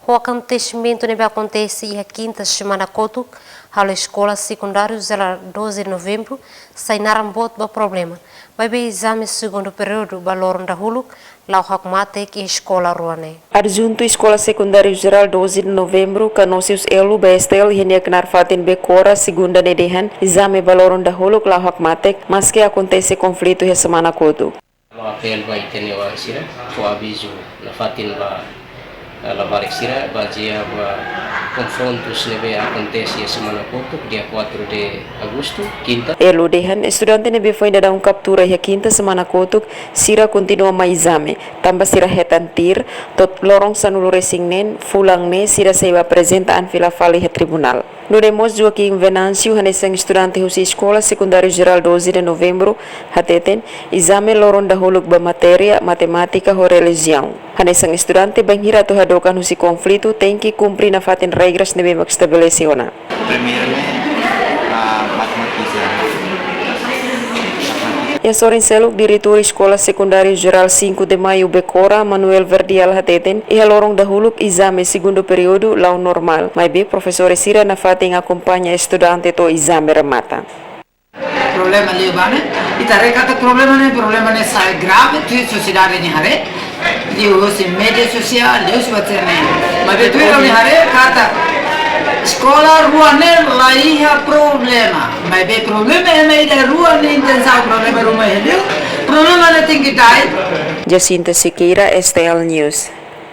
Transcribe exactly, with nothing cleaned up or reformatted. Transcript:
Ho akontesimentu ne'ebé akontese iha kinta semana kotuk, halo Eskola Sekundáriu Jerál doze de Novembru sai naran boot ba problema. Maibé ezame segundu períodu ba loron dahuluk la'o hakmatek iha eskola rua ne'e. Adjuntu Eskola Sekundáriu Jerál doze de Novembru, Kanosius Elu, ba STL, iha nia knaar fatin Bekora, segunda ne'e dehan, ezame ba loron dahuluk la'o hakmatek, maske akontese konflitu iha semana kotuk. Ha'u apela ba ita-nia oan sira, fó avizu nafatin ba, eh, labarik sira, bazeia ba konfrontus ne'ebé akontese iha semana kotuk, dia quatro de agosto, kinta. Elu dehan, estudante ne'ebé foin daudaun kaptura iha kinta semana kotuk, sira kontinua mai ezame, tanba sira hetan tuir, to'o loron sanulu-resin-neen fulan ne'e sira sei bá aprezenta an fila fali iha tribunál. Nune'e mós Joaquim Venâncio, hanesan estudante husi Eskola Sekundáriu Jerál doze de Novembru, hateten, ezame loron dahuluk ba matéria matemátika ho relijiaun. Hanesan estudante, bainhira atu hadook an husi konflitu, tenke kumpre nafatin regras ne'ebé mak estabelese ona. Primeiro ne'e, ah, matemátika. Iha sorin seluk, Diretór Eskola Sekundáriu Jerál cinco de Maio Bekora, Manuel Verdial, hateten, iha loron dahuluk ezame segundu períodu la'o normál. Maibé profesór sira nafatin akompaña estudante to'o ezame remata. Problema liu ba ne'e, ita haree katak problema ne'e, problema ne'e sai grave, tuir sosiedade nia haree, liuhusi média sosiál, liuhusi buat sira-ne'e. Maibé tuir ha'u-nia haree katak eskola rua ne'e la iha problema. Maibé problema ema ida rua nia intensaun, problema ruma iha liur, problema ne'e tenke da'et. Jacinta Sequeira, STL News.